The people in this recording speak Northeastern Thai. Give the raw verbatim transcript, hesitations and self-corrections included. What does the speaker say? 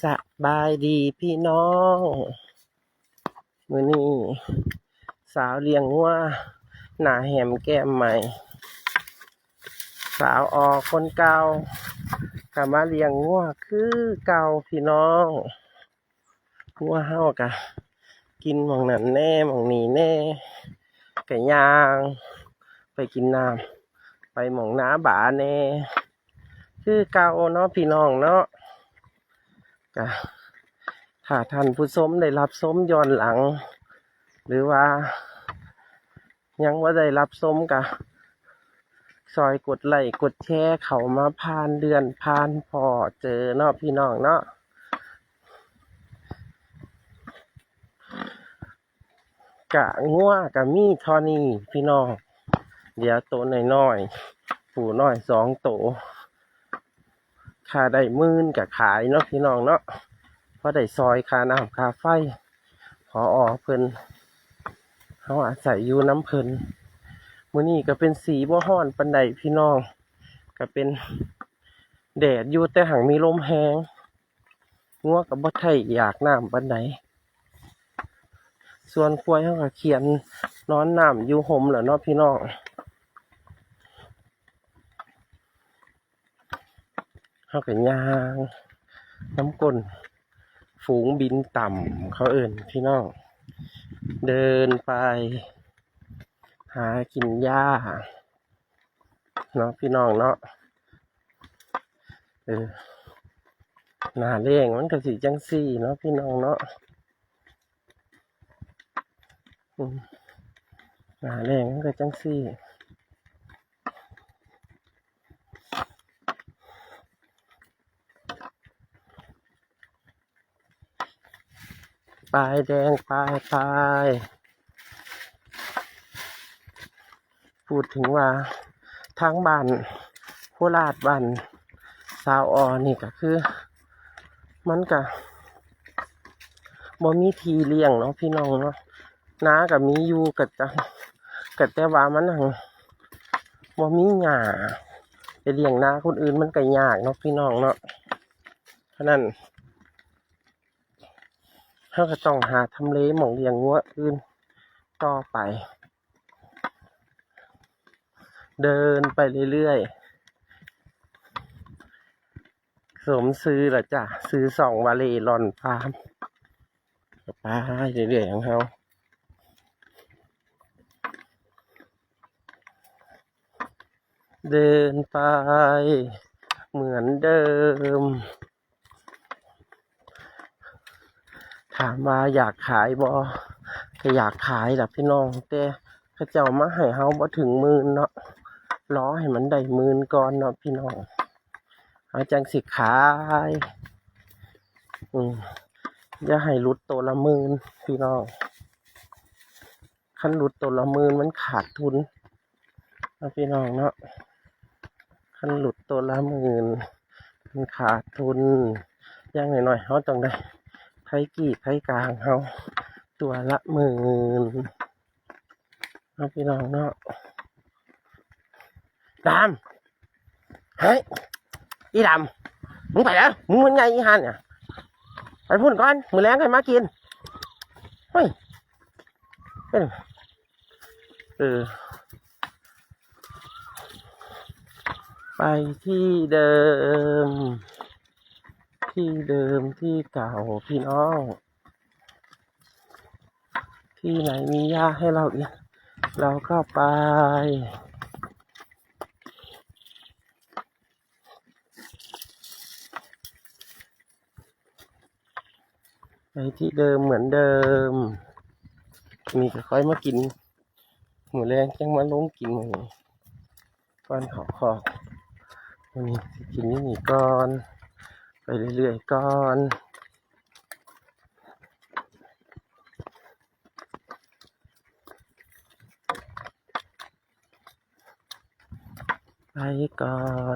สบายดีพี่น้อง มื้อนี้สาวเลี้ยงงัวหน้าแหมแก้มใหม่ สาวออคนเก่า ก็มาเลี้ยงงัวคือเก่าพี่น้อง งัวเฮาก็กินหม่องนั้นแหน่หม่องนี้แหน่ ก็ย่างไปกินน้ำ ไปหม่องนาบาแหน่ คือเก่าเนาะพี่น้องเนาะ ก็ถ้าท่านผู้ชมได้รับชมย้อนหลัง หรือว่ายังบ่ได้รับชมก็ซ่อยกดไลค์กดแชร์เข้ามาผ่านเดือนผ่านพ้อเจอเนาะพี่น้องเนาะ กะงัวกะมีเท่านี้พี่น้อง เดี๋ยวโตน้อยๆ ผู้น้อยสองโต ถ้าได้หมื่นก็ขายเนาะพี่น้องเนาะ พอได้ซ่อยค่าน้ำค่าไฟ ผอ.เพิ่น เฮาอาศัยอยู่นำเพิ่น มื้อนี้ก็เป็นสีบ่ร้อนปานใดพี่น้อง ก็เป็นแดดอยู่แต่หั้งมีลมแฮง งัวก็บ่ไท้อยากน้ำปานใด ส่วนควายเฮาก็เคียนนอนน้ำอยู่ฮ่มแหละเนาะพี่น้อง เฮาก็ย่างนำก้นฝูงบินต่ำเขาเอิ้นพี่น้อง เดินไปหากินหญ้าเนาะพี่น้องเนาะ เออ หน้าแล้งมันก็สิจั่งซี้เนาะพี่น้องเนาะ อืม หน้าแล้งมันก็จั่งซี้ ปายแดง ปาย ปาย พูดถึงว่าทางบ้านโคราชบ้านสาวออนี่ก็คือ มันก็บ่มีที่เลี้ยงเนาะพี่น้องเนาะ นาก็มีอยู่ ก็จะ ก็แต่ว่ามันหั่นบ่มีหญ้า ไปเลี้ยงนาคนอื่นมันก็ยากเนาะพี่น้องเนาะ ฉะนั้น เฮาก็ต้องหาทำเลหม่องเลี้ยงงัวอื่นต่อไป เดินไปเรื่อยๆ สมชื่อละจ้ะ ชื่อช่องว่าเล่ร่อนฟาร์ม ไปเรื่อยๆของเฮา เดินไปเหมือนเดิม ถามว่าอยากขายบ่ ก็อยากขายล่ะพี่น้อง แต่เขาเจ้ามาให้เฮาบ่ถึงหมื่นเนาะ รอให้มันได้หมื่นก่อนเนาะพี่น้อง เฮาจั่งสิขาย อืม อย่าให้หลุดโตละหมื่นพี่น้อง คันหลุดโตละหมื่นมันขาดทุนเนาะพี่น้องเนาะ คันหลุดโตละหมื่นมันขาดทุน อย่างน้อยๆ เฮาต้องได้ไถกี้ไถกลางเฮา ตัวละหมื่นเนาะพี่น้องเนาะ ดำ เฮ้ย อีดำ มึงไปแล้ว มึงมันไงอีห่าเนี่ย ไปพุ้นก่อน มื้อแลงค่อยมากิน เฮ้ย เออ เออ ไปที่เดิม ที่เดิมที่เก่าพี่น้อง ที่ไหนมีหญ้าให้เราอีก เราก็ไป ไปที่เดิมเหมือนเดิม มีก็ค่อยมากิน มื้อแลงจั่งมาลงกินมื้อนี้ ก่อนเข้าคอก มื้อนี้สิกินอยู่นี่ก่อน ไปเรื่อยๆก่อน ไปก่อน